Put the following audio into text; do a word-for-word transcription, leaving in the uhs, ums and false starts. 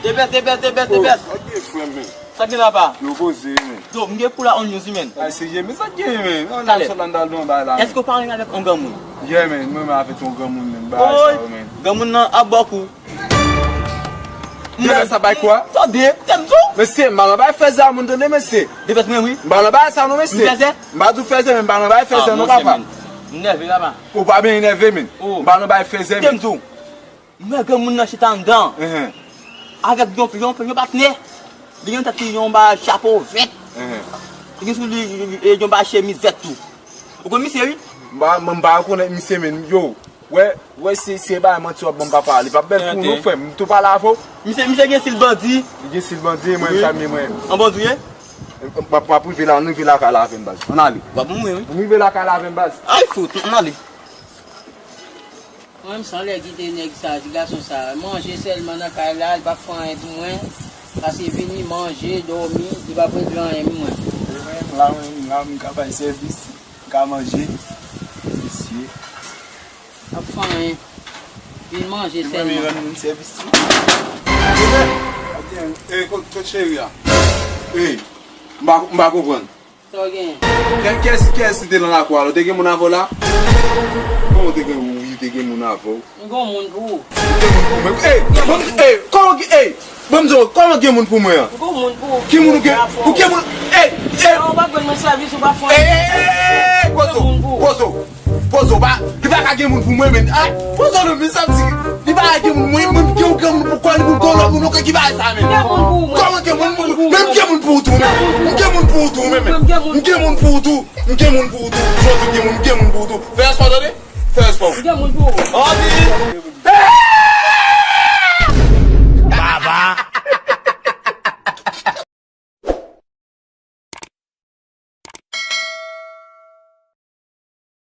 Depès, depès, depès, depès. Sa gen la pa? Yo poze, men. Yo, m gen pou la on news, men. Ay, serye, men sa gen, men. On news sot la, m dal don bay la, men. Èske w pa renmen avèk on granmoun? Yeah, men, mwen, mwen avèk on granmoun, men. Bay sa, men. Granmoun nan ap bò kou. Depès sa bay kwa? Tande, tande. Mesye, m pa nan bay fèzè a moun, tande, mesye. Depès mwen, wi. M pa nan bay sa, non, mesye. M fèzè? M pa di w fèzè, men m pa nan bay fèzè, non, papa. M nève, papa. Ou pa byen enève, men. M pa nan bay fèzè, men. Tande. M wè granmoun nan chita anndan. Avèk yon, yon, yon patnè. Li gen tèt li yon ba chapo vèt. Li gen sou li, e, yon ba chemiz vèt tou. Ou konn misye, wi? M pa, m pa rekonèt misye, men. Yo, wè, wè, se, se bay manti w ap ban m, papa. Li p ap bèl pou nou, frè m. M tou pale avè w. Misye, misye gen stil bandi. Li gen stil bandi, mwen, sa m ye, mwen. An bandi w ye? M ap, m ap rive la, ann rive lakay la avè m, baz. Ann ale. W ap mouri, wi. Ann rive lakay la avè m, baz. Ay, fout, ann ale. Mwen, m san lè kite nèg sa, ti gason sa. Manje sèlman nan kay la, li p ap fè anyen pou mwen. Pase vini, manje, dòmi, li p ap regle anyen pou mwen. Mwen, la, mwen, la, m ka bay sèvis, m ka manje. Mesye. P ap fè anyen. Vin manje sèlman. Mwen, m rann moun sèvis tou. E, kot, kot cheri a? E, m pa, m pa konprann. Sa w genyen? Kè-, kiyès, kiyès ki te nan lakou a la? Ou te gen moun avè w la? Kòman w te gen, ou te gen moun avè w? M gen moun pou ou. Ou gen moun pou mwen? Ey, bon, ey, kòman ki, ey, bon, m di w, kòman gen moun pou mwen an? M gen moun pou ou. Ki moun ou gen? Ou gen moun, ey, ey. Ou pa jwenn mwen sèvis, ou pa fè. Ey, ey, ey, ey, ey, pozo, pozo. Pozo, pa, li pa ka gen moun pou mwen, men. Ah, pozo, non, men sa m di, li pa ka gen moun, mwen, mwen, m gen yon granmoun pou kò li, pou gwo lòt moun, ok, ki bagay sa, men? Kòman gen moun pou, men m gen moun pou ou tou, men. M gen moun pou ou tou, men, men. M gen moun pou ou tou, m gen moun pou ou tou. Jodi, m gen moun, m gen moun pou ou tou. Fè espò, tande? Fè espò. M gen moun pou ou. Anvi.